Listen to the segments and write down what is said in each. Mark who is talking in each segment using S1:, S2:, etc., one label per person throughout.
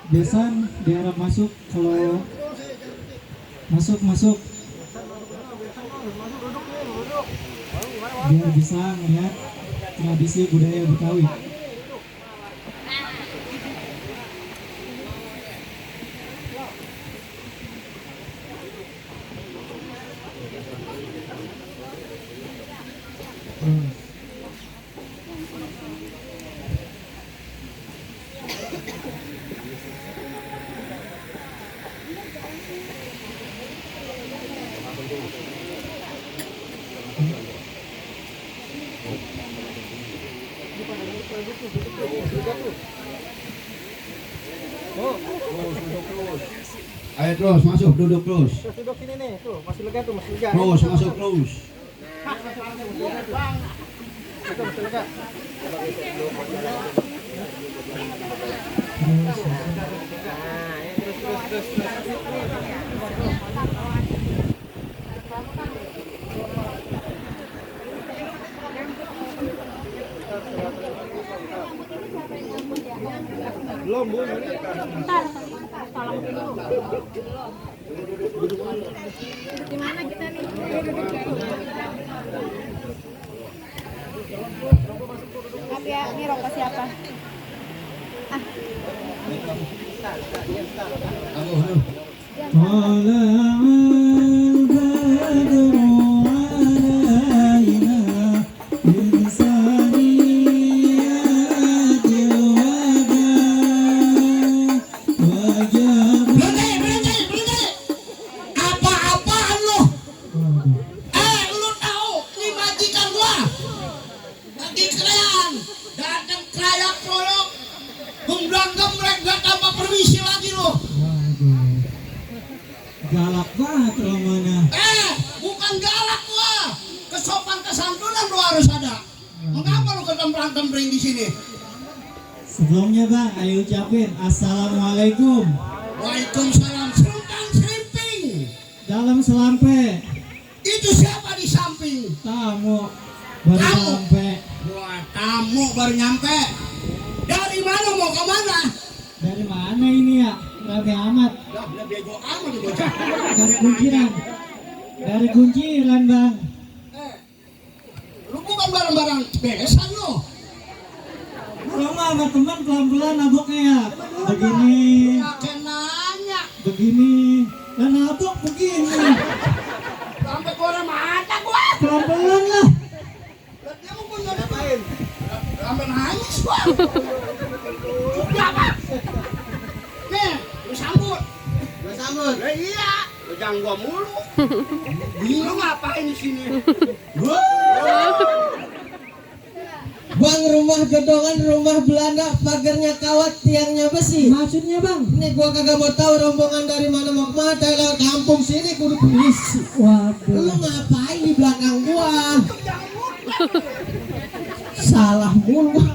S1: Besan diharap masuk, kalau masuk biar bisa melihat tradisi budaya Betawi.
S2: Ayo terus masuk, duduk terus.
S3: Duduk sini nih, tuh masih lega tuh, masih lega.
S2: Terus masuk terus.
S3: Itu masih lega. Nah, ini terus. Belum, Bu.
S4: Gimana kita nih? Maaf ya, ini rokok siapa?
S2: Apa-apaan lu? Lu tahu ini majikan gua. Lagi kalian datang kerayak prolog. Gemblang gembreng gak tanpa permisi lagi lu.
S1: Waduh, galak banget rombongan.
S2: Bukan galak gua. Kesopan kesantunan lu harus ada. Mengapa lu kegemblang gembreng di sini?
S1: Sebelumnya Bang, ayo ucapin Assalamualaikum.
S2: Waalaikumsalam. Serentang serimping.
S1: Dalam selampe,
S2: Itu siapa di samping?
S1: tamu baru
S2: Tamu?
S1: sampai.
S2: Wah, tamu baru nyampe. Dari mana mau ke mana?
S1: Dari mana ini ya? Rame amat.
S2: Lah, bego amat di bocah.
S1: Dari kunciran. Dari kunciran Bang.
S2: Lu bukan barang-barang besan lu.
S1: Rumah sama teman pelan-pelan naboknya ya. Begini,
S2: Pakai nanya.
S1: begini. Dan nabok begini.
S2: Sampai gua mata gua.
S1: Pelan-pelan lah.
S2: Lah, dia mau punya ngapain? Sampai nangis gua. Siapa? Nih, lu sambut.
S3: Gua sambut.
S2: Lah iya, lu jangan gua mulu. Lu ngapain di sini?
S3: Bang, rumah gedongan, rumah Belanda, pagarnya kawat, tiangnya besi.
S1: Maksudnya Bang?
S3: Ini gua kagak mau tahu rombongan dari mana mau kemana, lewat kampung sini kudu permisi. Lu
S1: Waduh.
S3: ngapain di belakang gua? Salah mulu.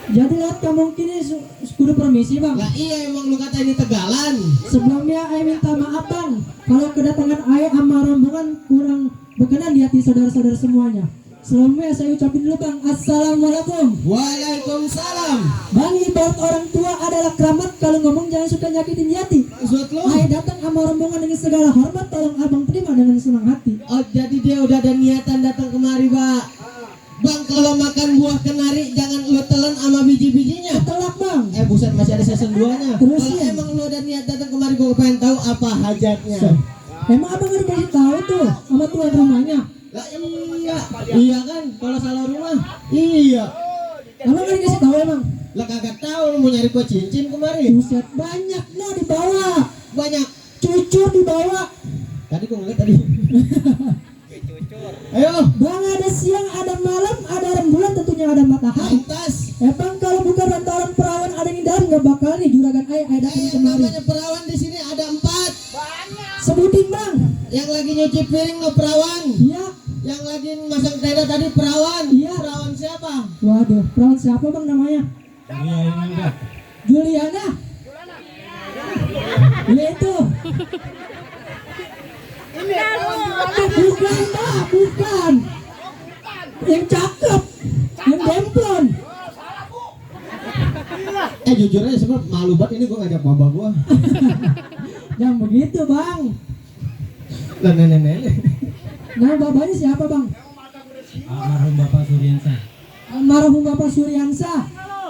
S1: Jadi lihat kamu kini kudu permisi Bang.
S3: Lah iya, emang lu kata ini Tegalan.
S1: Sebelumnya Ayah minta maaf Bang, kalau kedatangan Ayah sama rombongan kurang berkenan di hati saudara-saudara semuanya. Sebelumnya saya ucapin dulu Bang, Assalamualaikum.
S3: Waalaikumsalam.
S1: Bang, ibarat orang tua adalah keramat, kalau ngomong jangan suka nyakitin di hati.
S3: Maksud lu?
S1: Ayah datang sama rombongan dengan segala hormat, tolong abang terima dengan senang hati.
S3: Oh, jadi dia udah ada niatan datang kemari, Pak. Bang, kalau makan buah kenari jangan lu telan sama biji-bijinya.
S1: Telak Bang.
S3: Buset, masih ada season 2-nya.
S1: Terus
S3: Kalau
S1: ya?
S3: emang lu ada niat datang kemari, gua pengen tahu apa hajatnya.
S1: Emang abang udah dikasih tahu tuh sama tuan rumahnya?
S3: Lah iya. Iya kan, kalau salah rumah. Iya.
S1: Abang udah dikasih tahu emang?
S3: Lah kagak tahu lu mau nyari gua cincin kemari.
S1: Buset, banyak no dibawa.
S3: Banyak.
S1: Cucur dibawa.
S3: Tadi gua ngeliat tadi. Ayo,
S1: Bang, ada siang, ada malam, ada rembulan, tentunya ada matahari.
S3: pantas.
S1: Bang, kalau bukan lantaran perawan ada yang dalam, gak bakal nih juragan ayah datang kemari.
S3: Namanya perawan di sini ada 4.
S1: Sebutin Bang.
S3: Yang lagi nyuci piring lo perawan.
S1: Iya.
S3: Yang lagi masang tenda tadi perawan.
S1: Iya.
S3: Perawan siapa?
S1: Waduh, perawan siapa Bang namanya? Juliana. Iya itu. Bukan Mbak, bukan. Yang cakep, yang demplon.
S3: Jujur aja sebab malu banget ini gua ngajak babah gua.
S1: Jangan begitu bang.
S3: Lah nenek-nenek.
S1: Nama bapaknya siapa bang?
S5: Almarhum Bapak Suryansa.
S1: Almarhum Bapak Suryansa.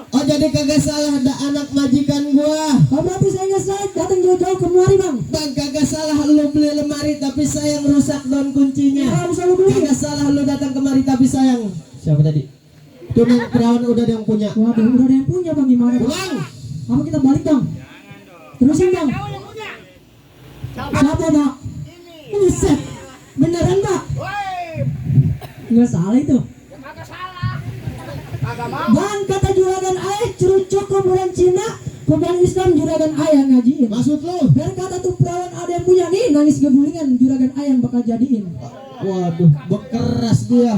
S3: Oh jadi kagak salah ada anak majikan gua.
S1: Oh berarti saya nggak salah datang jauh-jauh kemari bang.
S3: Bang kagak salah lu beli lemari tapi sayang rusak daun kuncinya.
S1: Ah, bisa lu beli.
S3: Kagak salah lu datang kemari tapi sayang. Siapa tadi? Tuh nih perawan udah ada yang punya.
S1: Waduh udah ada yang punya bang gimana bang?
S3: Pulang.
S1: Apa kita balik bang? Terusin bang. Siapa bang? Ini set. Beneran bang? Nggak salah itu. Bang kata juragan ayah cerucuk ke bulan Cina ke bulan Islam juragan ayah ngajiin.
S3: Maksud lu?
S1: Biar kata tuh perawan ada yang punya nih nangis gegulingan juragan ayah yang bakal jadiin.
S3: Waduh, bekeras dia.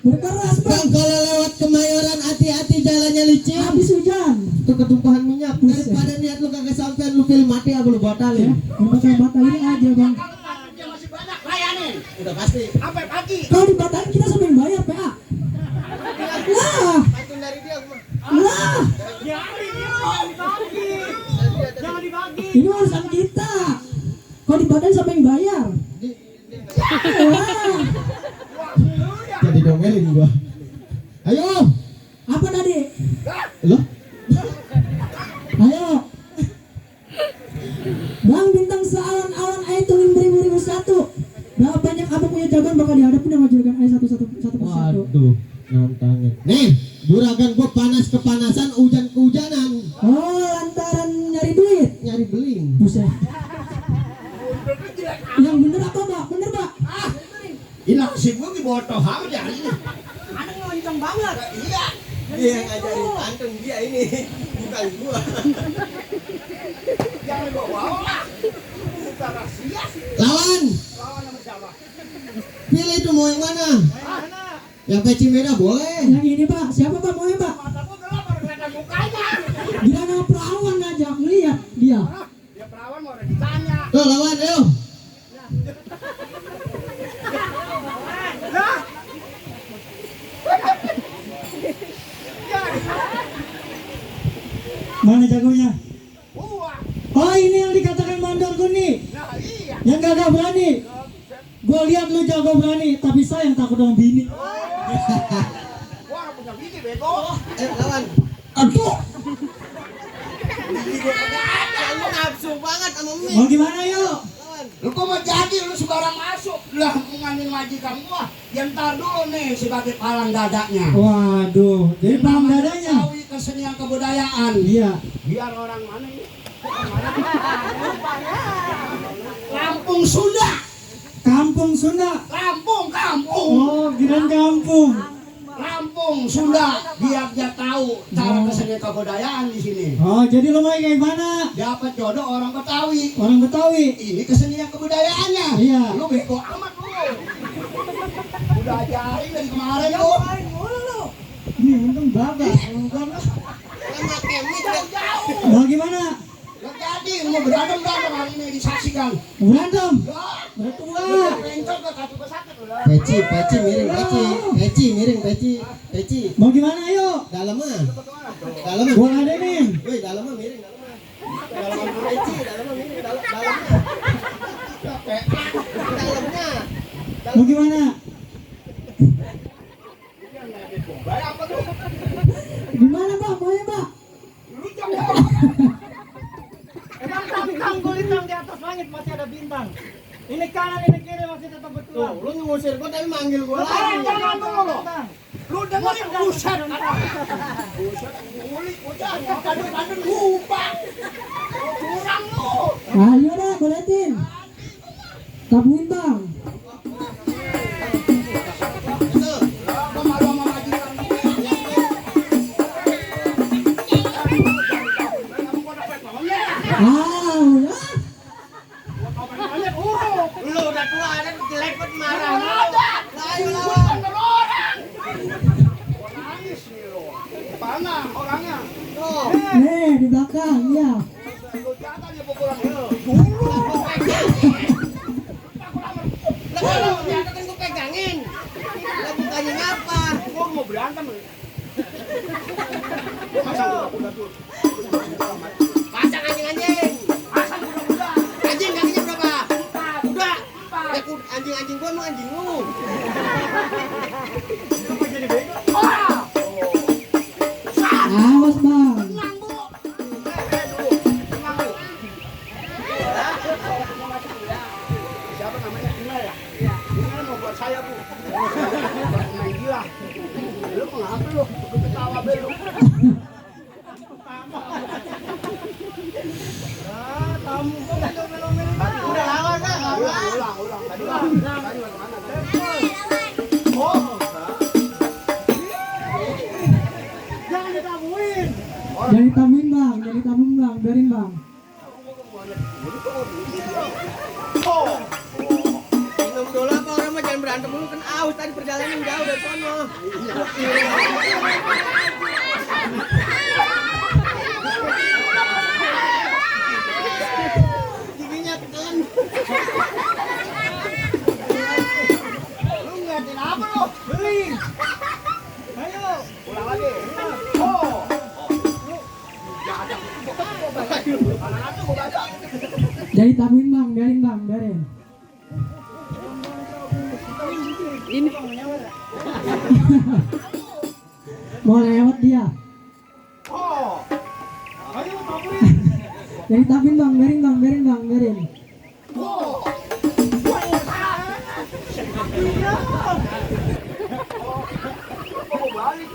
S1: Berkeras bang.
S3: Bang kalau lewat Kemayoran hati-hati jalannya licin.
S1: Habis hujan.
S3: Itu ketumpahan minyak.
S1: Buset.
S3: Daripada niat lu kagak sampean lu film mati apa lu batalin?
S1: Yang batal-batalin aja bang.
S2: Dia masih banyak layanin.
S3: Udah pasti.
S2: Sampai pagi.
S1: Kalau dibatalin kita sampai yang bayar PA. Lah.
S3: Itu dari dia gua.
S1: Lah. Ini urusan kita. Kalau dibatalin siapa yang bayar? Lah.
S3: Jadi domelin gua. Ayo.
S1: Apa tadi?
S3: Lo?
S1: Ayo. Bang bintang seawan-awan ayah tungin beribu-ribu satu. Berapa banyak abang punya jagoan bakal dihadapin sama juragan ayah satu persatu.
S3: Waduh, nantangin. Nih, juragan gua panas kepanasan, hujan kehujanan,
S1: Oh lantaran nyari duit.
S3: nyari beling.
S1: Buset. Yang bener apa mbak? Bener mbak?
S2: Ini nasib gue dibotoh amat ya ini.
S1: Ada ngeloncong banget.
S2: Iya.
S3: Dia yang ngajarin pantun dia ini, bukan gua.
S2: Jangan bawa lah. Bukan rahasia.
S3: Lawan,
S2: Lawan sama siapa?
S3: pilih itu mau yang mana? Yang peci merah boleh.
S1: Yang ini pak. Siapa pak maunya pak?
S2: Mata gue gelap baru kelihatan mukanya.
S1: Dia nama perawan ngajak lihat dia.
S2: Dia perawan mau ada ditanya.
S3: Tuh lawan, ayo.
S5: Mana jagonya?
S2: Wah.
S5: Oh ini yang dikatakan mandor tuh nih.
S2: Nah iya.
S5: Yang gagah berani. Gue lihat lu jago berani, tapi sayang takut dengan bini.
S2: Gua nggak punya bini bego.
S3: Lawan.
S5: Aduh.
S3: Lu nafsu banget sama mie.
S5: Mau gimana yuk?
S2: Lu kok mau jadi lu sembarang masuk. Lah menganin majikan gua. Ya ntar dulu nih sebagai palang dadanya.
S5: Waduh, jadi paham dadanya.
S2: Tahu kesenian kebudayaan.
S5: Iya.
S2: Biar orang mana ini? Lampung Sunda.
S5: Kampung Sunda.
S2: Lampung, kampung.
S5: Oh, kirain kampung.
S2: Lampung Sunda. Biar dia tahu cara kesenian kebudayaan di sini.
S5: Oh, jadi lo mau kayak mana?
S2: Dapat jodoh orang Betawi.
S5: Orang Betawi.
S2: Ini kesenian kebudayaannya.
S5: Iya.
S2: Lu bego amat lu. Udah ajarin dari kemarin lu.
S5: Ini untung bapak.
S2: Jauh-jauh.
S5: Mau gimana?
S2: Gak jadi, mau berantem hari ini disaksikan.
S5: Berantem.
S2: Lah,
S5: Berantem.
S2: pencet ke kaki gua sakit lu lah.
S3: Peci miring peci miring peci.
S5: Mau gimana ayo?
S3: Dalamnya.
S5: Gua ladenin.
S3: Woi, dalamnya miring, dalamnya. Dalamnya peci, dalamnya miring, dalamnya. Dalamnya.
S5: Mau gimana?
S2: Bayar apa tuh?
S1: Gimana pak maunya pak?
S2: Lu jangan.
S5: Emang tangkang gulitang di atas langit masih ada bintang. Ini kanan, ini kiri masih tetap bertulang.
S3: Lu ngusir gua tapi manggil gua
S2: Jangan
S3: lagi.
S2: dulu lu. Lu dengerin buset. Buset, ngulik, buset. Kadang-kadang lupa. Curang lu.
S1: Ayo dah boletin. Tabuin bang.
S2: Apa malu sama majikan?
S1: Ya.
S3: Lu udah tua ada jelek banget marah. Ayo lawan.
S2: Bukan orang. Nangis nih lu. Mana orangnya?
S3: Tuh.
S1: Nih di belakang ya.
S2: Lu jaga dia pukulan dulu.
S3: Lah kalau ternyata kan gua pegangin. Lah bukannya ngapa?
S2: Gua mau berantem. Gua masa gua udah tuh.
S3: Pasang anjing-anjing. Anjing kakinya berapa? Udah. Anjing-anjing gua mau anjing lu.
S1: Awas bang.
S2: Siapa namanya? Ina ya? Ina mau buat saya, Bu. Main gila. Lu kenapa lu? Ketawa be lu.
S5: Tamu kok melo-melo. Udah lawan dah.
S2: Ulang. Tadi mana? Oh.
S5: Jangan ditamuin.
S1: Jadi tamin bang, biarin bang.
S3: Minum dulu apa orang mah jangan berantem dulu kan aus tadi perjalanan jauh dari sono. Giginya tekan.
S5: Lu ngeliatin apa lu? Beli. Ayo.
S2: Ulang lagi. Oh.
S1: Jadi tamin bang, biarin. Mau lewat dia.
S2: Oh.
S5: Ayo tamuin.
S1: Jadi tamin bang, biarin.
S2: Oh. Balik.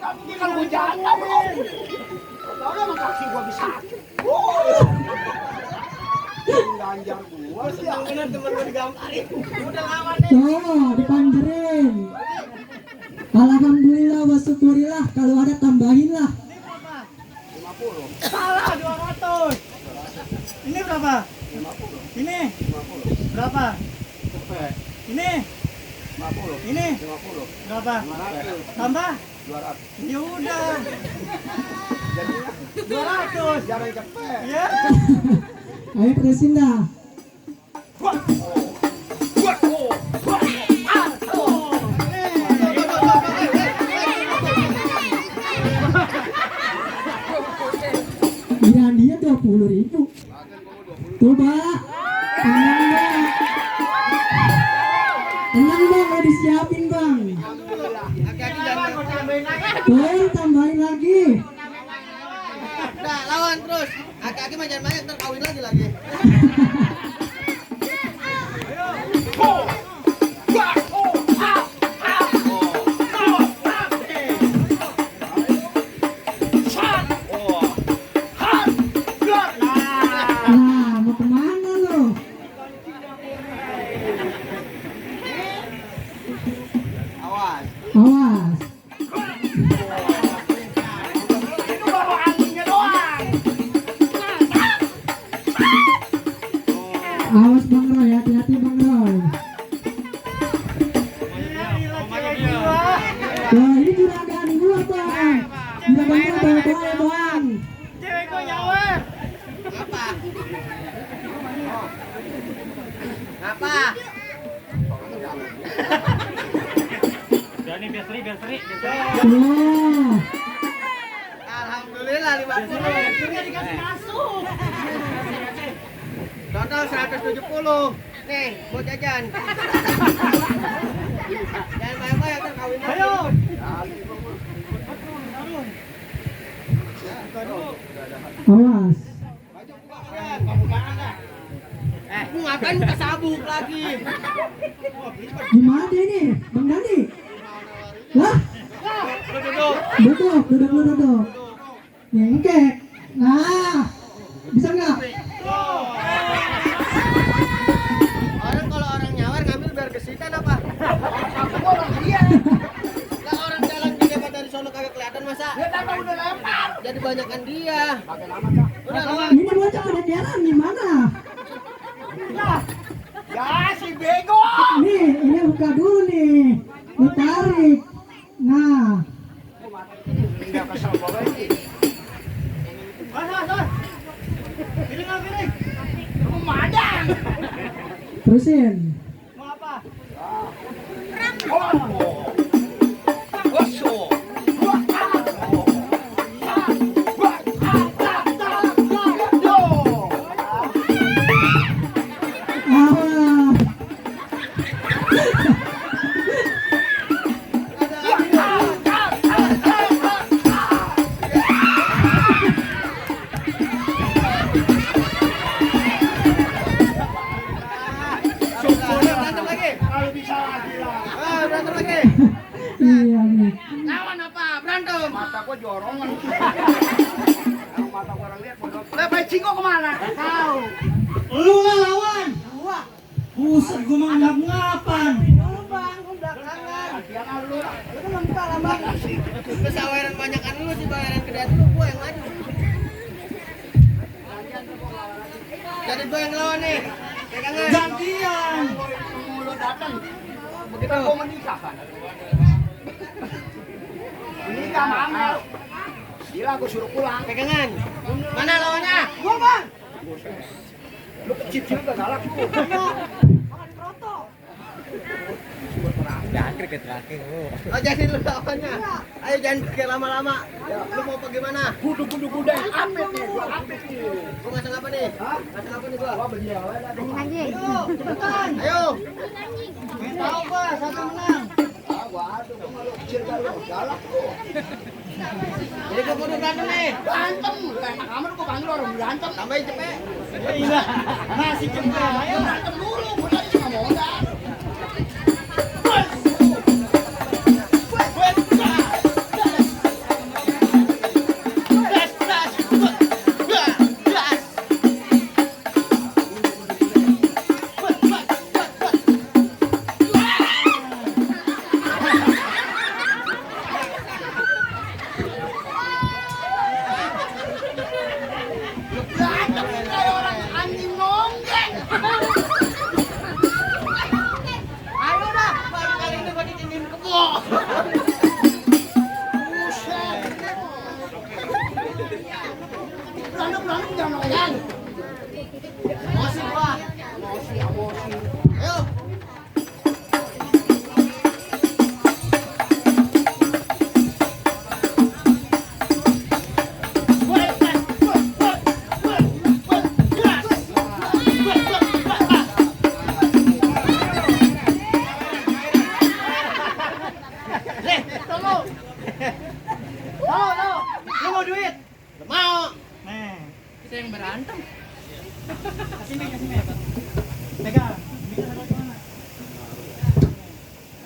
S2: Tapi kalau gua jalan belum. Kalau sama kaki gua bisa. Ganjar gua sih.
S3: Bener temen gue digamparin. Udah lawan nih.
S1: Tuh, dipanjerin. Alhamdulillah wa syukurillah, kalau ada tambahin lah.
S5: Salah 200. Ini berapa? Ini berapa? Ini
S2: 50.
S5: ini
S2: 50.
S5: berapa?
S2: 500.
S5: Tambah?
S2: 200.
S5: Ya udah.
S2: Jadinya
S5: 200.
S2: jangan cepet.
S5: Ya.
S1: Ayo terusin dah. Bilang dia 20.000. Coba. Tenang bang, mau disiapin bang.
S3: Hati-hati jangan.
S1: Tuh, tambahin lagi.
S3: Udah lawan terus. Hati-hati mah jangan banyak ntar kawin lagi.
S1: Nah, mau kemana lo?
S2: Awas.
S1: Awas.
S2: Itu baru anginnya doang.
S1: Awas bang Roy, hati-hati bang Roy. Wah, ini juragan gua bang. Juragan gua bawa bang.
S5: Cewek gua nyawer.
S3: Apa? Apa?
S5: Jadi biar seri.
S1: Wah,
S3: Alhamdulillah 50.
S5: Surya dikasih masuk.
S3: Total 170. Nih, buat jajan. Jangan banyak-banyak ntar kawin lagi.
S5: Ayo.
S1: awas.
S3: Lu ngapain buka sabuk lagi?
S1: Gimana dia ini, Bang Dani? Lah, duduk. Nyengkek. Nah, bisa nggak?
S3: Orang kalau orang nyawer ngambil biar kesitan apa? Lah orang jalan di depan dari sono kagak kelihatan masa?
S2: Udah lempar.
S3: Jadi banyakan dia. Udah lawan.
S1: Ini bocah kedengeran gimana?
S2: Ya si bego.
S1: Ini buka dulu nih. Lu tarik. Nah,
S2: Enggak kesel banget ini.
S5: Mas. Piring.
S2: Pemadang.
S1: terusin.
S5: Mau apa?
S2: Oh. lebih salah gila.
S5: Berantem lagi.
S1: Iya nih.
S5: Lawan apa? Berantem.
S2: Mata gua jorongan. Mata gua orang lihat bodoh. Lepai Cingko kemana?
S5: Tahu. Lu lah lawan. Gua. Buset, gua mah ngap-ngapan. Lu bang, gua belakangan.
S2: Jangan lu.
S5: Lu kan lempar lah bang. Lu saweran banyakan lu sih bayaran kedai lu, gua yang maju. Jadi gua yang lawan nih. Pegangan. Gantian.
S2: Lu datang. Kita mau menikah kan? Menikah mahal. Gila gua suruh pulang.
S5: Pegangan. Mana lawannya? Gua bang.
S2: Lu kecil-kecil udah galak lu.
S5: Oh jadi lu lawannya. Ayo jangan pikir lama-lama. Lu mau bagaimana?
S2: Kudu gudang. Apet nih, gua apet nih.
S5: Gua masang apa nih? Masang apa nih gua?
S2: Gua beli awal dah.
S4: Anjing.
S5: Ayo, cepetan. Ayo. Main tahu gua, satu menang.
S2: Waduh, gua malu kecil dah lu. Galak lu.
S5: Jadi gua kudu berantem nih.
S2: Berantem, enak amat gua panggil orang berantem.
S5: Tambahin cepet.
S2: Iya, masih cepet. Ayo berantem dulu, gua tadi cuma modal. Berantem kayak orang anjing nonggeng.
S5: Ayo dah, baru kali ini gua ditindihin kebo.
S2: Buset. Berantem jangan noyan.
S5: Emosi gua.
S2: Emosi.
S5: Ayo. Lu mau duit? Mau.
S6: Nih,
S5: Kita yang berantem.
S6: kasih nih. Pegang. Bisa dapat mana?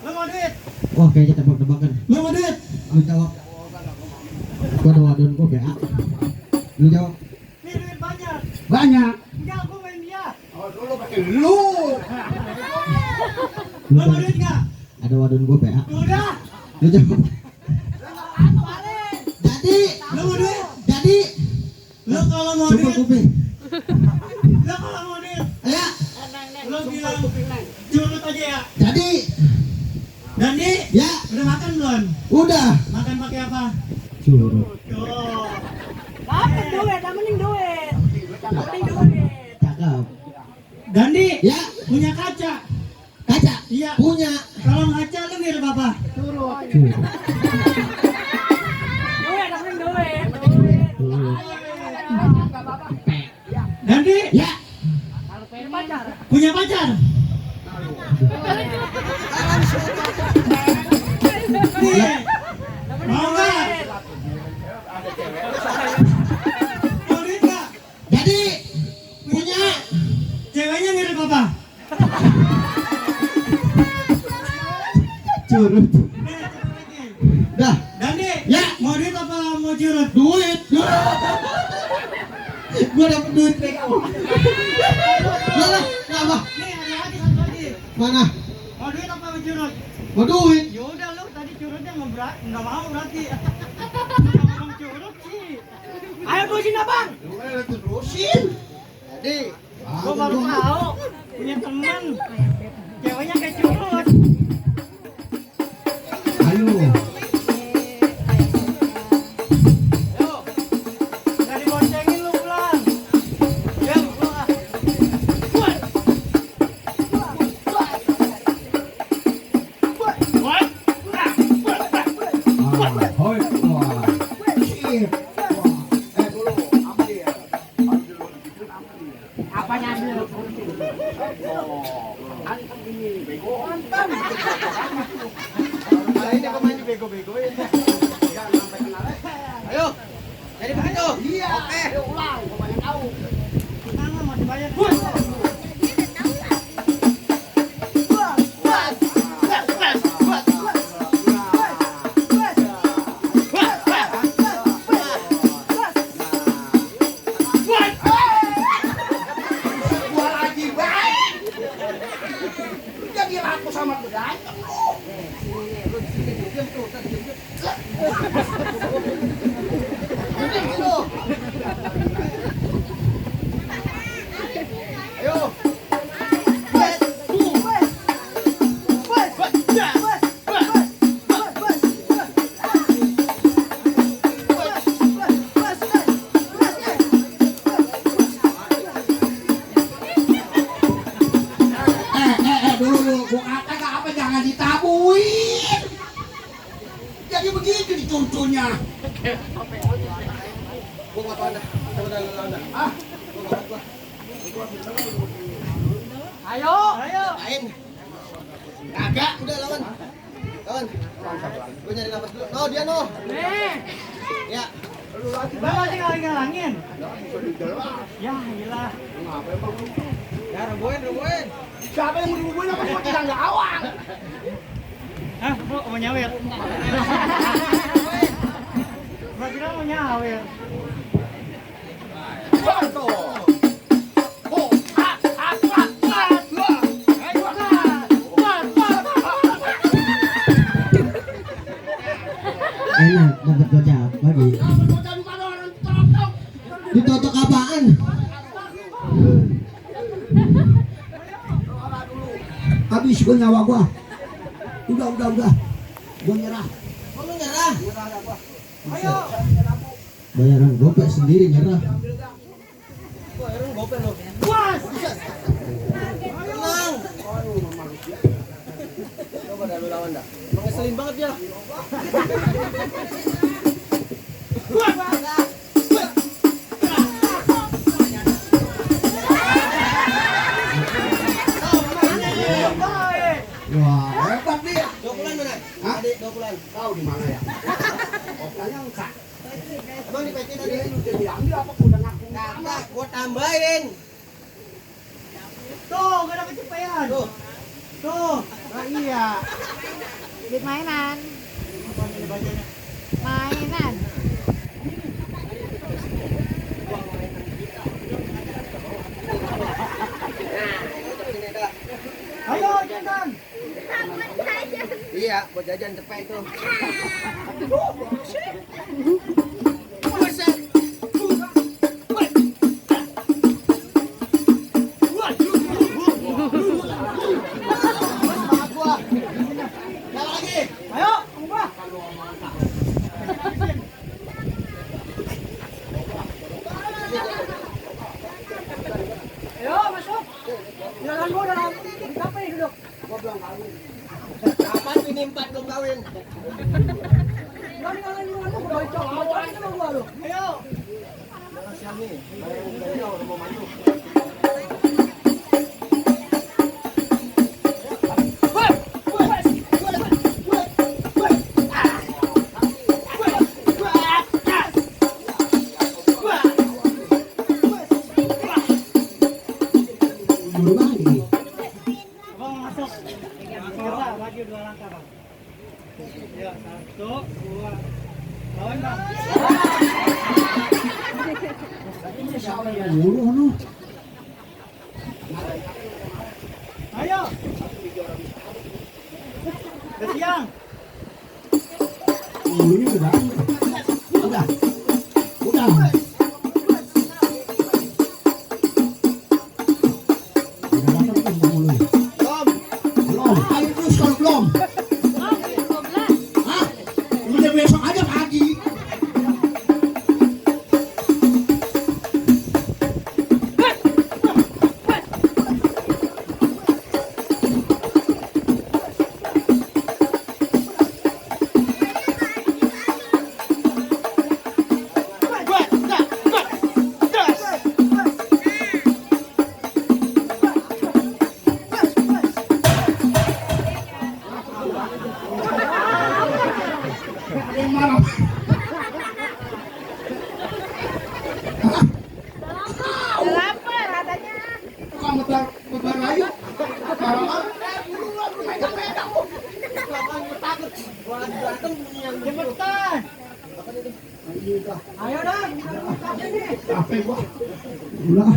S6: Lu mau duit?
S3: Wah kayaknya tebak-tebakan.
S6: Lu mau duit?
S3: Lu jawab. Gua ada wadon gua BA. Lu jawab.
S6: Nih duit banyak.
S3: Banyak.
S6: Enggak, gua main dia.
S2: Oh, dulu pakai lu.
S6: Lu mau duit enggak?
S3: Ada wadon gua BA.
S6: Udah.
S3: Lu jawab. Jadi.
S6: Lu mau duit?
S3: Jadi.
S6: Lu kalau mau
S3: Super
S6: duit,
S3: kuping.
S6: lu kalau mau duit,
S3: Ya.
S6: lu bilang curut aja ya.
S3: Jadi.
S6: Dandi,
S3: Ya.
S6: udah makan belum?
S3: Udah.
S6: Makan pakai apa?
S3: Curut.
S6: Tuh.
S4: Dapat duit, yang penting duit. Yang penting duit.
S3: Cakep.
S6: Dandi,
S3: Ya.
S6: punya kaca.
S3: Kaca.
S6: Iya.
S3: Punya.
S6: Kalau ngaca lu mirip apa?
S3: Curut.
S4: Duit, yang penting duit.
S3: Curut.
S6: Dandi,
S3: Ya.
S6: punya pacar. Nih, mau nggak? Mau duit nggak?
S3: Jadi. Punya.
S6: Ceweknya mirip apa?
S3: Curut.
S6: Nih, satu lagi.
S3: Dah.
S6: Dandi,
S3: Ya.
S6: mau duit apa mau curut?
S3: Duit. Gua dapet duit PKO. Lah, apa?
S6: Nih, ada lagi satu lagi.
S3: Mana?
S6: Mau duit apa mau curut?
S3: Mau duit.
S6: Ya udah lu tadi curutnya nggak mau berarti. Ngomong curut sih. Ayo terusin abang.
S2: Terusin.
S5: Jadi,
S6: Gua baru tahu punya teman ceweknya kayak curut.
S3: Ayo.
S6: Yo, nggak diboncengin lu pulang. Ya, pulang.
S3: Hoi. Wah. Sip.
S2: Dulu ambil ya. Ambil dulu gitu ambil.
S4: Apanya ambil?
S2: Hantam ini bego hantam.
S5: kali ini gua main bego-bego ya.
S2: Jangan sampai kenal.
S5: Ayo. Jadi begitu.
S2: Iya.
S5: Oke.
S2: Ayo ulang, gua banyak tahu.
S6: Mana masih banyak.
S2: Jadi aku sama berantem lu.
S6: Ayo.
S2: Dulu gua kata apa jangan ditabuin. Jadi begitu dituntutnya. Ah,
S6: Ayo. Ayo.
S3: Lain.
S2: kagak.
S3: Udah lawan. Lawan. Gue nyari nafas dulu. No, dia no.
S6: Nih.
S3: Ya.
S6: Bawa sih ngalangin. Ya, gila.
S3: Ya, roboin.
S2: Siapa yang mau dibubuhin apa gua tidak awang.
S6: Hah, bro, mau nyawer. Bro, kira mau nyawer.
S3: Enak dapat gocap lagi. Ditotok apaan?
S2: Habis gua nyawa gua. Udah. Gua nyerah.
S3: Oh, lu nyerah?
S6: Ayo.
S3: Bayaran gopek sendiri nyerah.
S6: Puas.
S3: Tenang. Coba dah lu lawan dah. Ngeselin banget dia.
S6: Baik.
S2: Wah, hebat dia.
S3: 20-an mana?
S2: Hah?
S3: Adik 20-an.
S2: Tahu di mana ya? Oplanya enggak.
S3: Emang di PT tadi?
S2: Dia udah diambil apa gua udah ngaku.
S3: Kagak, gua tambahin.
S6: Tuh, gak dapet cepean.
S3: Tuh.
S6: Tuh. Nah, iya.
S4: Duit mainan.
S6: Apa ini bacanya?
S4: Mainan.
S6: Ayo, jajan.
S3: Iya, buat jajan cepet itu.
S6: Ayo, ubah. Ayo, masuk. Jalan gua dalam. Apa ini duduk?
S3: Kapan ini 4 belum kawin?
S6: Jangan ngalahin lu, gua bocok. Bocokin sama gua lu. Ayo.
S2: Buru banget ini.
S6: Abang masuk. Kita lagi 2 langkah, Bang. Ya, 1, 2. Lawan, Bang.
S2: Buru anu.
S6: Ayo. Udah siang.
S2: Burunya udah datang. Udah. Belum. Ayo terus kalau belum. Hah? Udah besok aja pagi. Yang marah.
S4: Lapar katanya.
S2: Kamu tebar ayo. Pegang-pegang.
S6: Cepetan. Ayo dah.
S2: Capek gua. Ulah.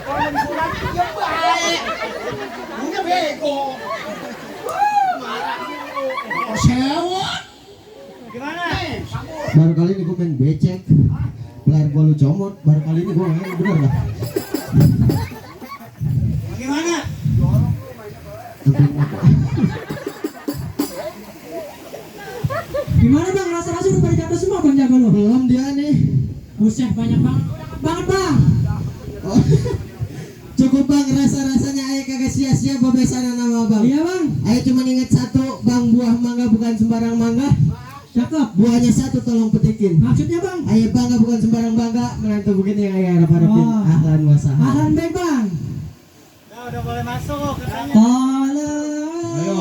S2: Yang baik. Punya bego. Oh, sewot.
S6: Gimana?
S3: Baru kali ini gue main becek. Pelayar gue lu comot. Baru kali ini gue main bener lah.
S6: Bagaimana?
S1: Gimana bang, rasa-rasa udah pada jatuh semua bang jago lo?
S3: Belum dia nih.
S1: Buset banyak banget bang.
S3: Oh. Cukup bang, rasa-rasanya ayo kagak sia-sia bebesanan nama bang.
S1: Iya bang,
S3: Ayo cuma inget satu bang, buah mangga bukan sembarang mangga.
S1: cakep.
S3: Buahnya satu, tolong petikin.
S1: Maksudnya bang?
S3: Ayo bangga bukan sembarang bangga, menantu begini yang ayo harap-harapin.
S1: Wah.
S3: Ahlan wasahan.
S1: Ahlan baik bang.
S6: Udah boleh masuk katanya.
S1: Halo.
S3: Ayo.